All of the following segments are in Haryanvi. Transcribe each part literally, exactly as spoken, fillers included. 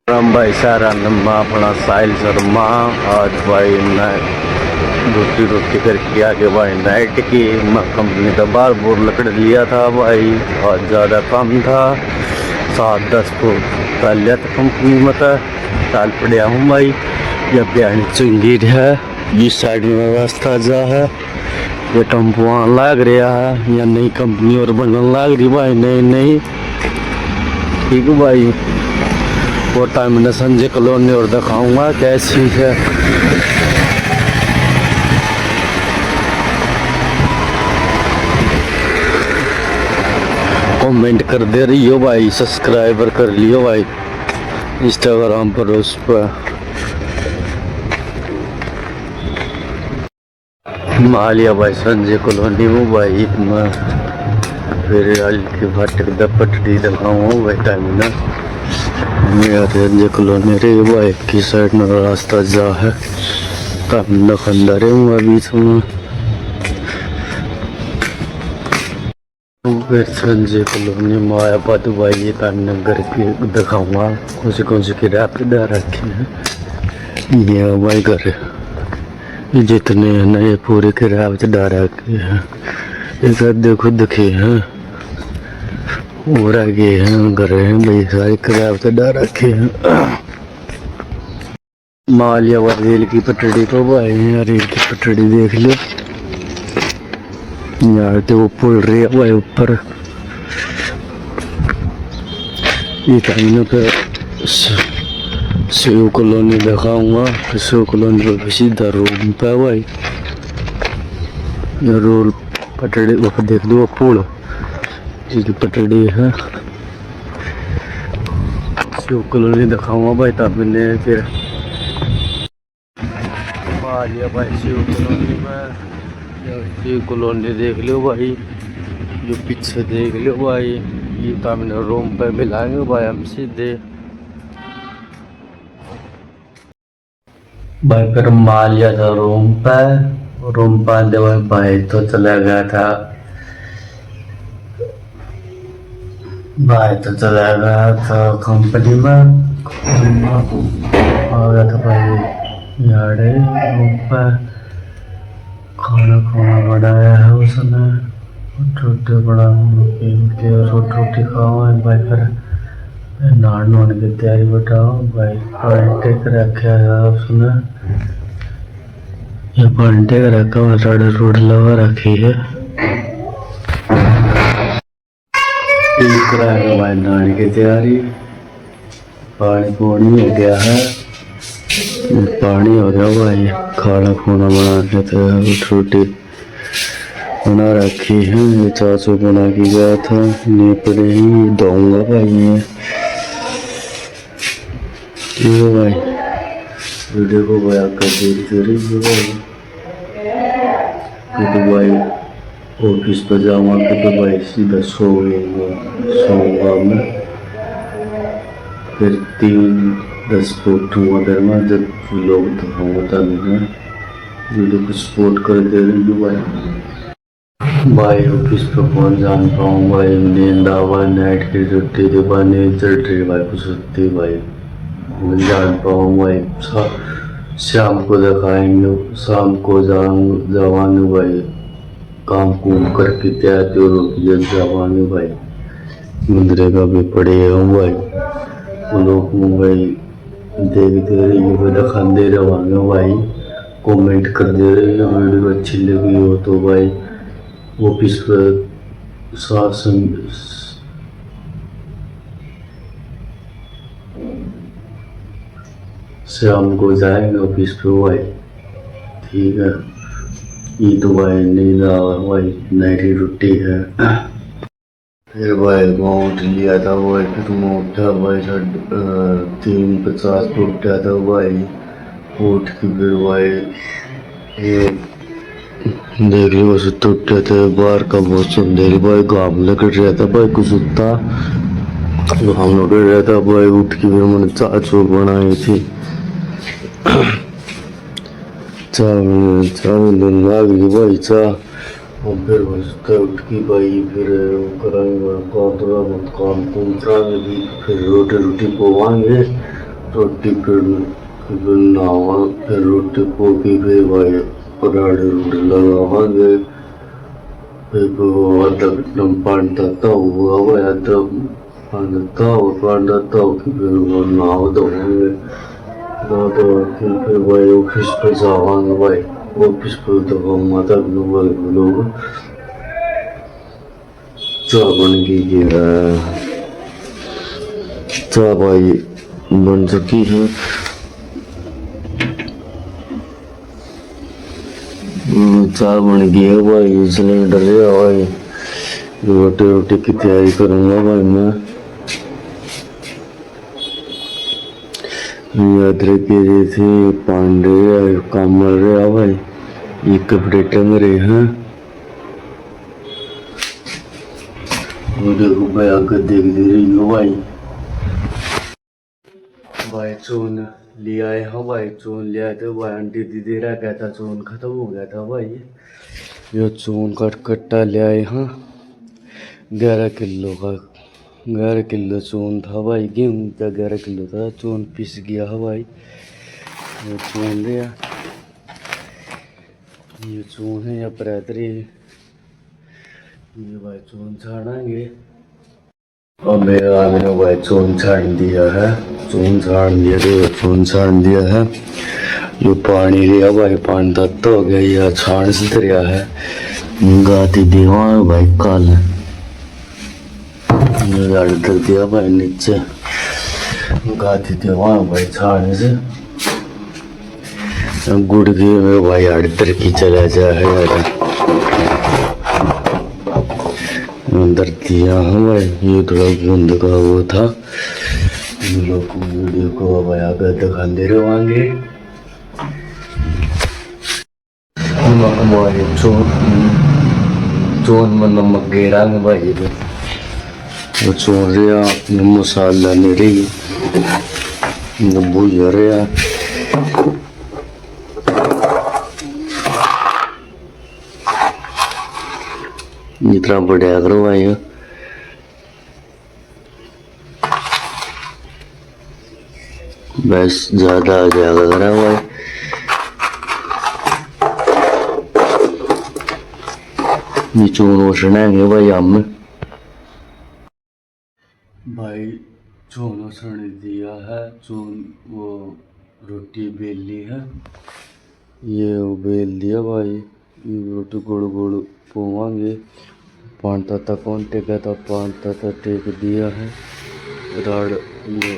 राम भाई, सारा नम्मा अपना साहिल शर्मा। आज भाई मैं रोटी रोटी करके आके भाई नाइट की, मैं कंपनी का बाहर बोर लकड़ लिया था भाई, आज ज़्यादा काम था, सात दस को कर लिया था कंपनी में। तो चाल पड़या हूँ भाई, ये प्यानी चुंगी है, इस साइड में रास्ता जा है। ये टेम्पो आन लाग रहा है, या नई कंपनी और बनने लाग रही भाई, नई नई। ठीक है भाई, और टाइम में संजय कॉलोनी और दिखाऊंगा कैसी है। कमेंट कर दे रही हो भाई, सब्सक्राइबर कर लियो भाई, इंस्टाग्राम पर, उस पर। मालिया भाई संजय कॉलोनी में भाई, मैं फिर हल्की फाटक द पटड़ी दिखाऊँ भाई, टाइम ना। मेरा संजय कॉलोनी रे भाई, की साइड में रास्ता जा है, टाइम ना खंदा रे हूँ बीच में। फिर संजय कॉलोनी में आया बाद भाई, ये तान घर के दिखाऊंगा, कौन से कौन से किराए पे दे रखे हैं। ये भाई घर, जितने हैं ना, ये पूरे किराए पे दे रखे हैं। एक आधे खुद के हैं और आगे हैं, घर हैं भाई, सारे किराए पे दे रखे हैं। मालिया वा रेल की पटड़ी को भाई, यहाँ रेल की पटड़ी देख लो यार, तो वो पुल रही है भाई ऊपर। ये टाइम पे स-, सेव कॉलोनी दिखाऊंगा, सेव कॉलोनी पर भी सीधा रूम पे भाई, ये रोल पटड़ी, वो देख लो, वो पुल, ये पटड़ी है। सेव कॉलोनी दिखाऊंगा भाई, तब मिलने फिर। आ लिया भाई सेव कॉलोनी में। सेव कॉलोनी देख लो भाई, जो पीछे देख लो भाई, ये तो हमने रूम पे मिलाएंगे भाई हम सीधे। भाई फिर मालिया था रूम पे, रूम पे आंदे भाई, भाई तो चला गया था, भाई तो चला गया था कंपनी में। आ गया था भाई यार रूम पे, खाना खाना बनाया है उसने, रोटी बनाऊंगा, रोटी रोटी खावा भाई, फिर नहान नहान की तैयारी बैठाओ भाई। पानी टेक रखा है उसने, ये पानी टेक रखा हुआ, साढ़े रोड लगा रखी है। फिर कराएगा भाई नहाने की तैयारी। पानी पानी हो गया है, पानी हो गया भाई। खाना खूना बना के तो रोटी रोटी बना रखी है। ये चाचू बना के गया था, नहीं पड़े ही धोऊंगा भाई। ये ये भाई, वीडियो को भाई आकर देखते रहिए भाई। ये तो भाई ऑफिस पर जाऊंगा तो, तो भाई सीधा सो गए, सोऊंगा मैं। फिर तीन दस को उठूंगा, फिर मैं जब लोग तो होता नहीं है, वीडियो को सपोर्ट कर दे रही हूँ भाई। भाई ऑफिस पे कौन जान पाऊँ भाई, नींद आवा, नाइट की ड्यूटी दे, भाई नींद चढ़ रही भाई, कुछ सुस्ती भाई, नहीं जान पाऊँ भाई। शा-, शाम को दिखाएंगे, शाम को जाऊँ, जावांगे भाई, काम कुम करके तैयार तो रोक जब जावांगे भाई। मंदिर का भी पड़े हैं भाई, वो लोग भाई देखते रहिए, दिखाते रहोगे भाई, कमेंट कर दे रहे हो, वीडियो अच्छी लगी हो तो भाई, ऑफिस पर साथ संग शाम को जाएंगे ऑफिस पे भाई, ठीक है। ये तो भाई नींद आ भाई, नाइट की ड्यूटी है। फिर भाई मैं उठ लिया था भाई, फिर मैं उठा भाई, साढ़े, अ, तीन पचास पे उठा था भाई। उठ के फिर भाई ये देख लो, बस उठा था, बाहर का मौसम देख लो भाई, घाम निकल रहा था भाई, कुछ उत्ता घाम निकल रहा था भाई। उठ के फिर मैंने चाय चूक बनाई थी, चाय बना, चाय बना गई भाई, चाय। और फिर बस तो उठ के भाई, फिर वो करांगे, काम थोड़ा बहुत काम कुम करांगे भी, फिर रोटी रोटी पवाएंगे। रोटी फिर, फिर नहावा, फिर रोटी पोकी, फिर भाई राड़े रूड़े लगावांगे। फिर वो आधा घंटा में पानी तत्ता हुआ, वो आधा पानी तत्ता हो, पानी तत्ता हो कि फिर वो नहाव धोवांगे। नहाव धो के फिर भाई ऑफिस पे जावांगे भाई। ऑफिस पे तो माता लोग, लोग चाय बन गई है। चाय भाई बन चुकी है। हम्म, चाय बन गई है भाई, सिलेंडर है भाई, रोटी, रोटी की तैयारी करूंगा भाई मैं। ये अदरक के जैसे पांडे है, कामल रहा भाई, ये कपड़े टंग रहे हैं। वो देखो भाई, आगे देख दे रही हो भाई। भाई चून ले आए हाँ भाई, चून ले आए थे भाई, आंटी दीदी रह गया था, चून खत्म हो गया था भाई। यो चून कट कट्टा ले आए हाँ, ग्यारह किलो का, ग्यारह किलो चून था भाई, गेहूं का ग्यारह किलो था, चून पिस गया है भाई। यो चून लिया, ये चून है या परातरी, ये भाई चून छाड़ांगे। अबे आदमी भाई चून छाड़ दिया है, चून छाड़ दिया, तो चून छाड़ दिया है। यो पानी रहा भाई, पानी तत्ता हो गया, या छान से रिया है। गाती देवा भाई काल, यो झाड़ कर दिया भाई नीचे, गाती देवा भाई छान से। गुड़के में भाई हर तरह की चला जा है। अंदर दिया हूँ भाई, ये थोड़ा गंद का वो था। इन लोग को वीडियो को भाई आगे दिखाते रहेंगे। नमक भाई चो-, चोन में नमक गेरांगे भाई। वो चोन रहा, मसाला नहीं रही, वो भूल रहा। जितना बढ़िया करो भाई, बस ज्यादा आ जाएगा करा भाई। ये चून उछड़ेंगे भाई हम। भाई चून उसने दिया है, चून वो रोटी बेल ली है, ये वो बेल दिया भाई। ये रोटी गोल गोल पोवांगे। पान ताता कौन टेका था, पान ताता टेक दिया है। राड़ ये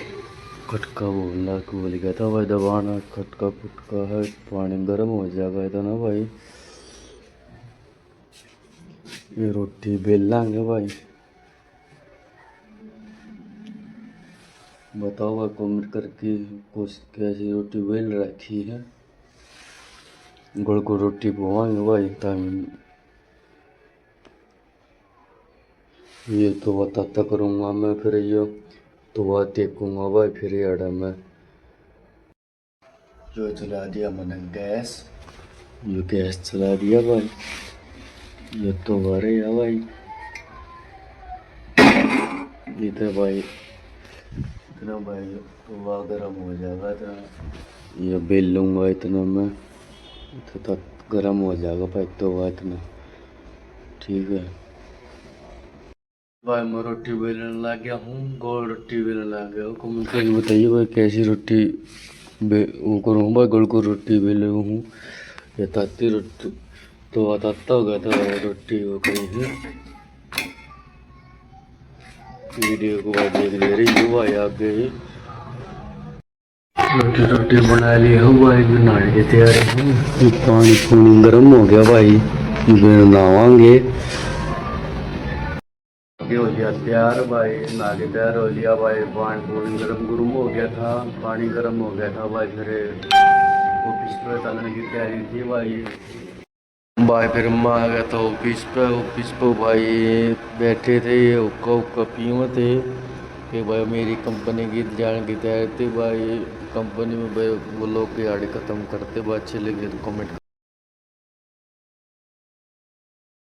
खटका बोलना बोल गया था भाई, दबाना खटका फुटका है, पानी गर्म हो जाएगा इतना भाई। ये रोटी बेल लांगे भाई। बताओ भाई comment करके कुछ कैसी रोटी बेल रखी है। गोल गोल रोटी पोवांगे भाई, ताकि ये तो बताता करूँगा मैं, फिर ये तो बात देखूँगा भाई, फिर ये आड़ा मैं। यो चला दिया मैंने गैस, यो गैस चला दिया भाई। यो तो बारे है भाई, इधर भाई इतना भाई तवा गर्म हो जाएगा इतना। ये बेल लूँगा इतना मैं, इतना तक गर्म हो जाएगा भाई तवा इतना, ठीक है। भाई मैं रोटी बेलन लग गया हूँ, गोल रोटी बेलन लग गया हूँ। comment करके बताइए भाई कैसी रोटी बे-, वो करूँ भाई, गोल गोल रोटी बेलूँ हूँ या ताती रोटी। तो ताता हो गया था भाई, रोटी वो करी है। वीडियो को भाई देख ले रही हो भाई आगे ही। रोटी रोटी बना ली हो भाई, नहाने की तैयारी है। ये पानी पूनी गर्म हो गया भाई, ये नहावांगे। ये हो गया तैयार भाई, नहा के तैयार हो लिया भाई। पानी पूनी गर्म गुरम हो गया था, पानी गर्म हो गया था भाई। फिर ऑफिस पे चलने की तैयारी थी भाई। भाई फिर मैं आ गया था ऑफिस पे। ऑफिस पे भाई बैठे थे, ये हुक्का हुक्का पीवे थे कि भाई मेरी कंपनी की जाने की तैयारी थी भाई। कंपनी में भाई वो लोग के आड़े ख़त्म करते भाई, अच्छे लगे तो comment